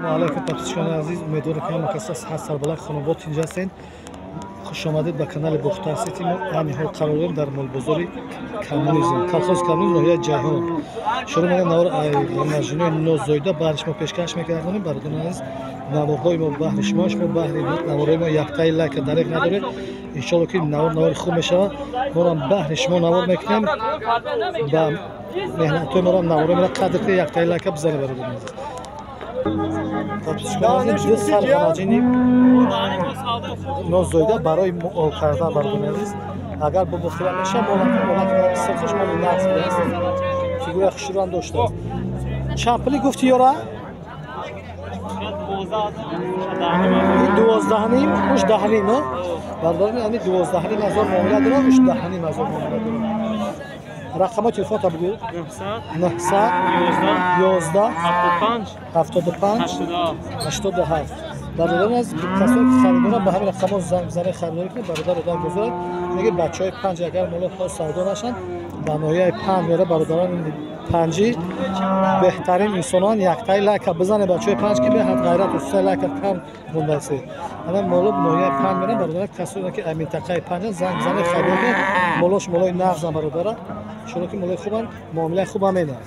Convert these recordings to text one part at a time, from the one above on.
Алайкум подписчикони азиз, умедворам ки ҳама кас ҳаст сарбаланд, хонавод тинҷ ҳастед. Хуш омадед ба канали Бохтар Сити. Мо ҳамин ҳол қарор дорем дар молбозори Коммунизм, колхоз Коммунизм, ноҳияи Ҷайҳон. Шурӯъ менам навор ғанаҷинои нозоида баҳри шумо пешкаш мекардонем. Бародарони азиз, наворҳои мо баҳри шумо, шумо баҳри наворҳои мо яктаи лайка дареғ надоред. Иншоалло ки навор навори хуб мешавад. Морам баҳри шумо навор мекунем ба меҳнатҳои морам наворҳои моро қадр кунед, яктаи лайка бизанед, бародарони азиз. Ду сар ғанаҷини нозоида барои муол кардан, бародарони азиз. Агар бубухтира мешавад, молак сирхаш моли нағз будааст, фигура хушрӯам доштааст. Чанд пули гуфти ёра? 12.5, уш 10.5, бародарони ани 12.5 ҳазор муомила дорад, уш 10.5 ҳазор муомила дорад. Рақамҳои телефонта бигӯ. 911 75 87. Бародарон аз касоне ки харидоранд, ба ҳамин рақамҳо занг бизанед, харидорӣ кунед. Бародар одам бозорад, меги бачаҳои панҷ агар моло савдо нашанд, ба ноҳияи Панҷ мера. Бародарон панҷӣ беҳтарин инсонон, яктаи лайка бизанед бачаҳои панҷ, ки беҳад ғайрату се лайка кам мондасе. Ана моло ноҳияи Панҷ мерам. Бародарон, касоне ки минтақаи Панҷанд, занг бизанед, харидорӣ кунед. Молош молои нағзам, бародара, чуно ки молои хубанд, муомилаи хубам менад.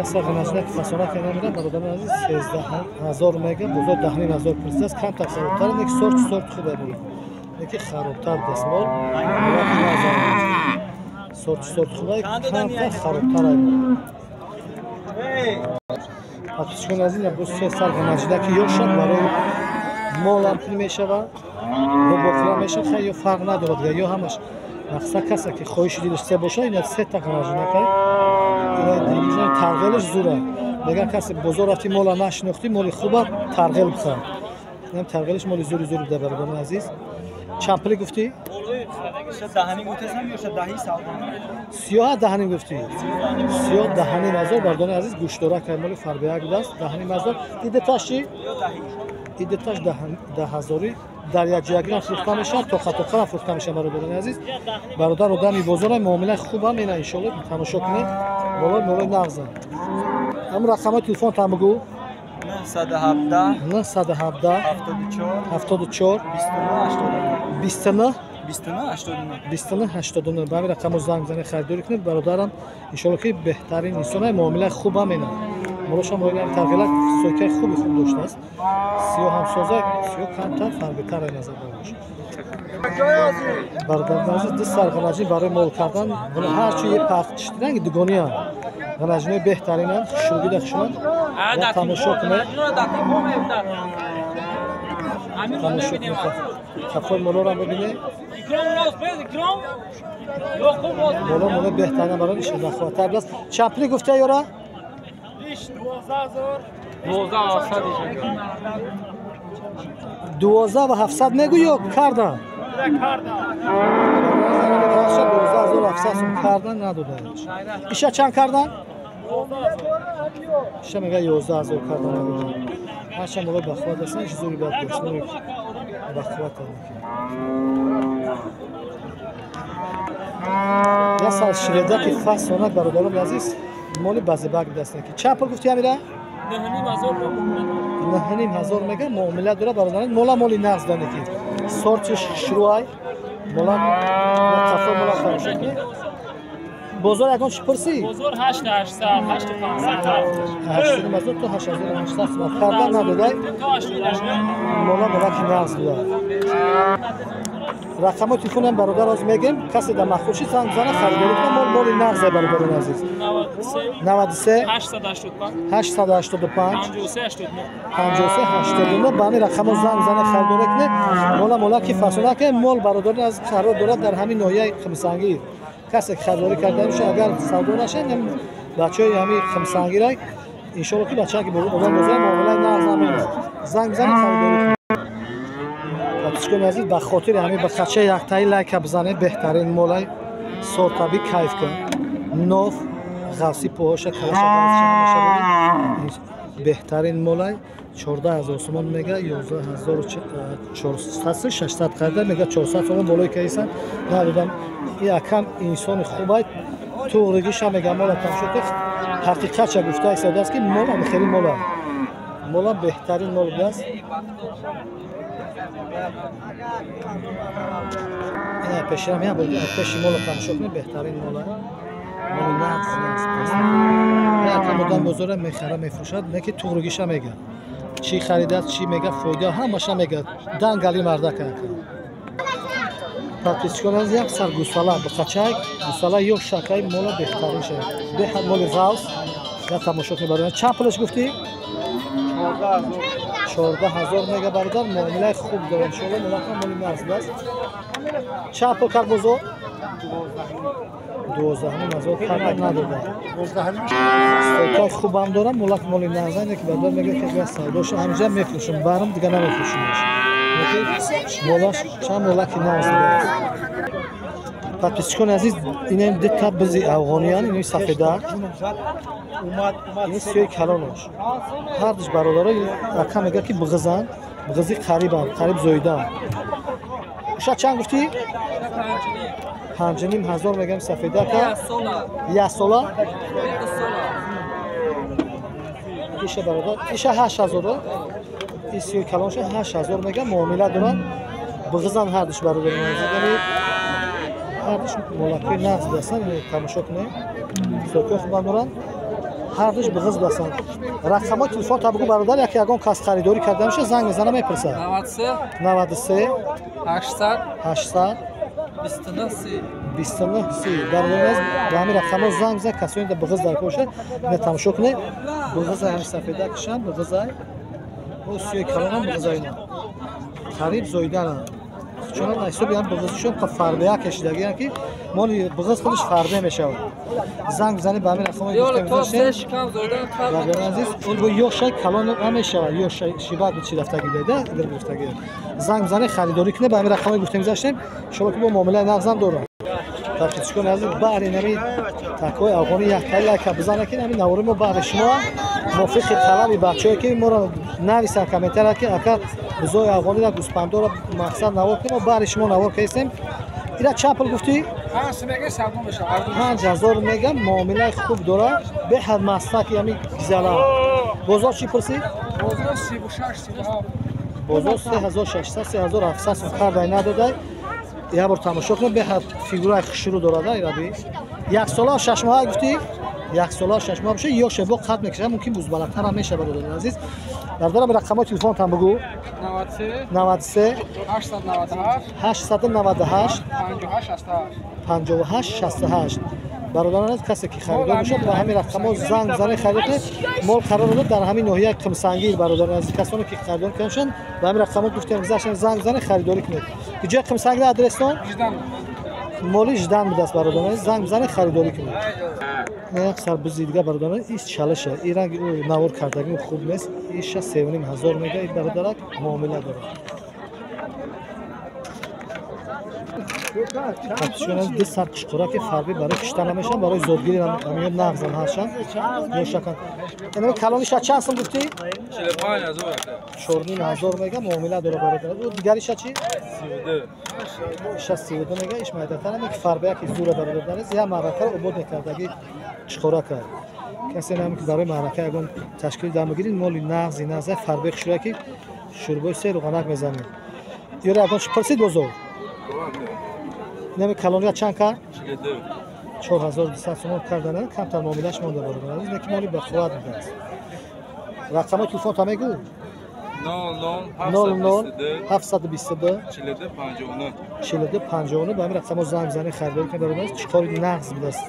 Як сар ғанаҷина ки фасона ки намедам, бародарони азиз, 13 ҳазор мега, бозор 10.5 ҳазор пурсидааст. Камтар харобтар, неки сорт сорт хубе моло, неки харобтар даст мол, сорт сорт хубе, камтар харобтар ай мол. Подписчикони азиз, боз се сар ғанаҷина ки ёшад, барои молам пул мешавад, бобохӯра мешавад, хай ё фарқ надорад, ё ҳамаш мақсад касе ки хоҳиши дилаш се бошад, ина сета ғанаҷина кай тарғелаш зура. Меган касе бозор рафти, мола нашинохтӣ, моли хуба тарғел бихар. Инам тарғелаш моли зури зури буда. Бародарони азиз, чанд пули гуфтӣ? Сиёҳа 10.5 гуфтӣ? Сиёҳ 10.5 ҳазор. Бародарони азиз, гӯштдора кай, моли фарбеак будааст, 10.5 ҳазор. Идеташ чӣ? Идеташ 10 ҳазорӣ. Дар якҷоягирам фурӯхта мешавад, тоқа-тоқарам фурӯхта мешавад. Бародарони азиз, бародар одами бозора, муомилаи хубам ина, иншоалло тамошо кунед. Болои молои нағзам. Ҳамн рақамҳои телефонтам бигӯ. 917 917 74 74 29 29 29 89. 29 89. Ба ҳамин рақамҳо занг бизанед, харидорӣ кунед. Бародарам иншоалло ки беҳтарин инсона, муомилаи хубам ина. Молошам моилам тарғилак сойкаи хуби хуб доштааст. Сиёҳ ҳамсоза, сиёҳ камтар фарбитар ай назар бошад. Бародари азиз, ду сар ғанаҷин барои мол кардан, ҳарчи е пахчранги дугониам. Ғанаҷинои беҳтаринанд, хушрӯгида хушрӯанд. Тамошо кунед. Тамошо кунед. Қафои молоро бибинед. Моло моло беҳтарин, барои ишадахватар аст. Чанд пули гуфта ёра? 12 ва 700 мегӯ ё кардан? 12 700 сум кардан, надодаеш. Иша чанд кардан? Иша мега 11 ҳазор кардан, надода. Ҳарчанд молои бахувват ҳастан, иш зури бад дошт, бахувват. Як сар ширедаки фасонак, бародарони азиз, моли базибак будааст. Ки чанд пул гуфти ҳамира? 9.5 ҳазор мега, муомила дорад. Бародарон, мола моли нағз дане ки сортиш шурӯай мола, қафо мола тамошо кунед. Бозор ягон чӣ пурсӣ? Бозор 8 800, 8 500. 8.5 ҳазор то 8800 сомон кардан, надодай. Мола мола ки нағз буда. Рақамҳои телефонам, бародар, оз мегем. Касе дар махсус шид, занг бизана, харидорӣ кунад. Мол моли нағзе, бародарони азиз. 93 885 885 53 89. 53 89. Ба ҳамин рақамҳо занг бизана, харидорӣ кунед. Мола мола ки фасона кунед. Мол, бародарони аз, қарор дорад дар ҳамин ноҳияи Химсангир. Касе ки харидорӣ карда мешавад, агар савдо нашад, бачаҳои ҳамин Химсангира, иншоалло ки бачаҳо ки одам бозор, муомилаи нағз намемонад. Занг бизанед, харидорӣ кунед. Подписчикони азиз, ба хотири ҳамин ба хачаи яктаи лайка бизанед. Беҳтарин молай сортаби, кайф кун. Ноф ғафси поҳоша, калаша, ғафсиша бибин. Беҳтарин молай, 14 ҳазор сомон мега, 11 400, 600 қарда мега, 400 сомон болои каисан надодам. Якам инсони хубай, туғригиша мега. Мола тамошо кун, ҳақиқатша гуфта истодааст, ки мол хеле мола. Мола беҳтарин мол будааст. Ина пеширам я буд, пеши мола тамошо кунед, беҳтарин мола. Моли нағз нағз. Якам одам бозора мехара, мефурӯшад, не ки туғругиша мега. Чӣ харидааст, чӣ мега, фоида ҳамаша мега. Дангали мардак ака. Подписчикон аз як сар гусала бақачак, гусала ё шакай мола беҳтарин шавад. Беҳад моли ғавс. Я тамошо кунед бародар. Чанд пулаш гуфтӣ? 14,000 мега бародар, муомилаи хуб дорад. Иншоалло молака моли нағз аст. Чанд пул кард бозор? 12,500 кард надода. Стойкаи хубам дорам, молак моли нағз аст, ки бародар мега ки агар савдоша ҳамҷа мефурӯшам, барам дига намефурӯшамаш. Молаш чанд молаки нағз аст. Подписчикони азиз, инам дета бизи афғониян, инам сафеда. Ин сиёи калонош. Ҳардуш бародаро ака мега ки биғизанд, биғизи қарибанд, қариб зоидаанд. Уша чанд гуфтӣ? 5,500 мегам сафеда ака. Як сола? Иша бародар, иша 8,000. Ин сиёи калоноша 8,000 мегам муомила доранд. Биғизанд ҳардуш бародарони азиз. Ҳардуш молакҳои нағз будастанд, тамошо кунед. Стойкаи хубам доранд. Ҳардуш биғиз будастанд. Рақамҳои телефон та бигӯ бародар, яке ягон кас харидорӣ карда меша, занг мезана мепурсад. 93 800 800 29 30 29 30. Бародарон аз ба ҳамин рақамҳо занг бизан, касоне дар биғиз дар бошад, ина тамошо кунед. Биғизай ҳам сафеда кишам, биғизай. О сиёи калонам биғизай ина. Қариб зоидананд. Чун ҳисоби ҳам биғизишон қа фарбея кашидагиянд ки моли биғиз худаш фарбе мешавад. Занг бизанед ба ҳамин рақамҳои гуфта мегузаштем. Бародарони азиз, бо ёшай калон намешавад, ёшай шибат чи рафтагӣ деда, дил гуфтагӣ. Занг бизанед, харидорӣ кунед, ба ҳамин рақамҳои гуфта мегузаштем. Шумо ки бо муомилаи нағзам дорад. Подписчикони азиз, баъри нами такҳои афғонӣ яккай лайка бизанед, ки ҳамин навори мо баъри шумо мувофиқи талаби бачаҳое ки моро нависанд комментария ки ака бузои афғониро гӯспандоро мақсад навор кунем, мо баъри шумо навор кардем. Ира чанд пул гуфтӣ? 5,000 мегам, муомилаи хуб дорад, беҳад мастаки ҳамин гизала. Бозор чӣ пурсид? Бозор 3600 3700 сум кардай надодай. Як бор тамошо кунед, беҳад фигураи хушрӯ дорад ираби. Як сола шаш моҳа гуфтӣ? Як сола шаш моҳа бошад, ё шебо қад мекашад, мумкин бузбалатар ҳам мешавад бародарони азиз. Бародарам рақамҳои телефонтан бигӯ. 93 898 58 68. Бародарон аз касе ки харидор бошад ба ҳамин рақамҳо занг бизанед, харидор кунед. Мол қарор дорад дар ҳамин ноҳияи Қимсангир. Бародарон аз касоне ки харидор кунанд ба ҳамин рақамҳо гуфтем гузаштем, занг бизанед, харидорӣ кунед. Куҷои Қимсангир адрестон? Моли Ждан будааст бародарон, занг бизанед, харидорӣ кунед. Як сар бизи дига бародарон, ис чалаша, ин ранги ӯ навор кардагӣ хуб нест. Иша 3,500 мега, ин бародарак муомила дорад. Подписчикон, ду сар қишқора ки фарбӣ барои кишта намешаванд, барои зодгирӣ ҳамин нағзам ҳастанд. Ёшакан. Инами калониша чанд сум гуфтӣ? 4,500 мега, муомила дорад бародар. Ӯ дигариша чӣ? 32. 32 мега, иш майдатар ки фарбе яки зура бародар нест. Я маъракаро обод мекардаги қишқора кард. Касе нами ки барои маърака ягон ташкил дам бигиред, моли нағзи нағза фарбе хушрӯя ки шӯрбои се рӯғанак мезанед. Ёра ягон чӣ пурсид бозор? Инами калония чанд кард? 4200 сомон кардан, камтар муомилаш монда бародар азиз, лекин моли бақувват будааст. Рақамҳои телефонта мегӯ? 00 722 42 59 42 59. Ба ҳамин рақамҳо занг бизанед, харидорӣ кунед бародар азиз. Чӣ кори нағз будааст.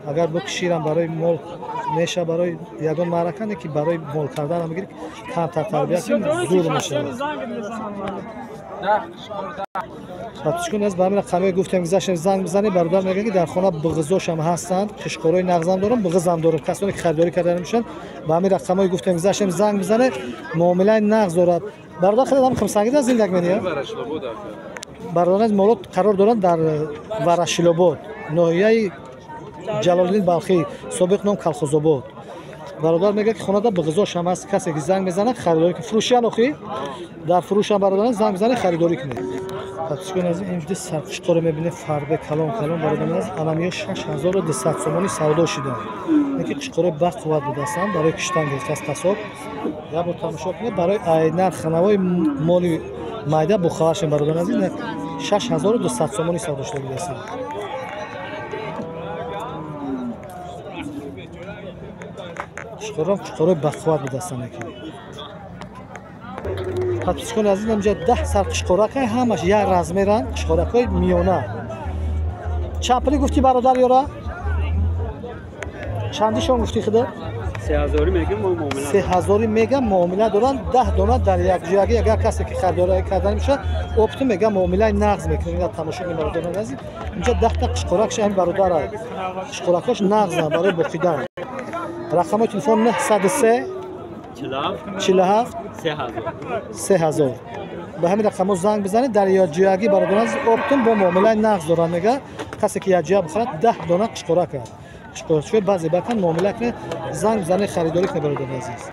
Агар бо киширам барои мол меша, барои ягон маърака не ки барои мол кардан ҳам бигиред, камтар тарбия кунед, зур мешавад. Подписчикон аз ба ҳамин рақамҳое гуфтем гузаштем, занг бизанед. Бародар мегӯяд ки дар хона биғизошам ҳастанд, қишқорои нағзам дорам, биғизам дорам. Касоне ки харидорӣ карда мешаванд ба ҳамин рақамҳое гуфтем гузаштем, занг бизанед, муомилаи нағз дорад. Бародар хеле ҳам Қимсангида зиндагӣ мения? Бародарон аз молот қарор доранд дар Варашилобод, ноҳияи Ҷалолиддин Балхӣ, собиқ ном Калхозобод. Бародар мегӯяд ки хонада биғизош ҳам ҳаст, касе ки занг мезанад харидорӣ кунед. Фурӯшиян охӣ? Дар фурӯшам бародарон занг бизанед, харидорӣ кунед. Подписчикон азиз, ин ҷо сарқишқоро мебинед, фарбе калон калон бародарон азиз, анамиё 6200 сомонӣ савдо шуданд. Ин ки қишқорои бақувват будастанд, барои киштан гирифтааст қассоб. Як бор тамошо кунед барои нархнавои моли майда бохабар шем бародарони азиз. 6200 сомонӣ савдо шуда будааст. Қушқорам қушқорои бақувват будастанд яке. Подписчикони азиз, инҷа 10 сар қушқоракай, ҳамаш як размеранд, қушқоракҳои миёна. Чанд пули гуфтӣ бародар ёра? Чандишон гуфтӣ худа? 3000 мегам муомила. 3000 мегам муомила доранд, 10 дона дар як ҷоягӣ. Агар касе ки харидорӣ кардан мешавад, оптом мегам муомилаи нағз мекунад. Ина тамошо кунед бародарони азиз. Инҷа 10 та қушқоракш ҳамин бародар аст. Қушқоракҳош нағзанд барои боқидан. Рақамҳои телефон 903 47 3000. Ба ҳамин рақамҳо занг бизанед, дар якҷоягӣ бародарони азиз оптом бо муомилаи нағз доранд. Мега касе ки якҷоя бихарад 10 дона қушқорак аст. Қушқоракчиҳои баъзе бакан муомила кунед, занг бизанед, харидорӣ кунед бародарони азиз.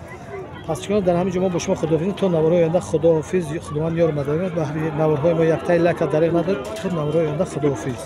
Пас чикор дар ҳамин ҷо мо бо шумо худоҳофиз то наворҳои оянда. Худоҳофиз, Худованд ёр мадад. Баҳри наворҳои мо яктаи лайка дареғ надоред. То наворҳои оянда худоҳофиз.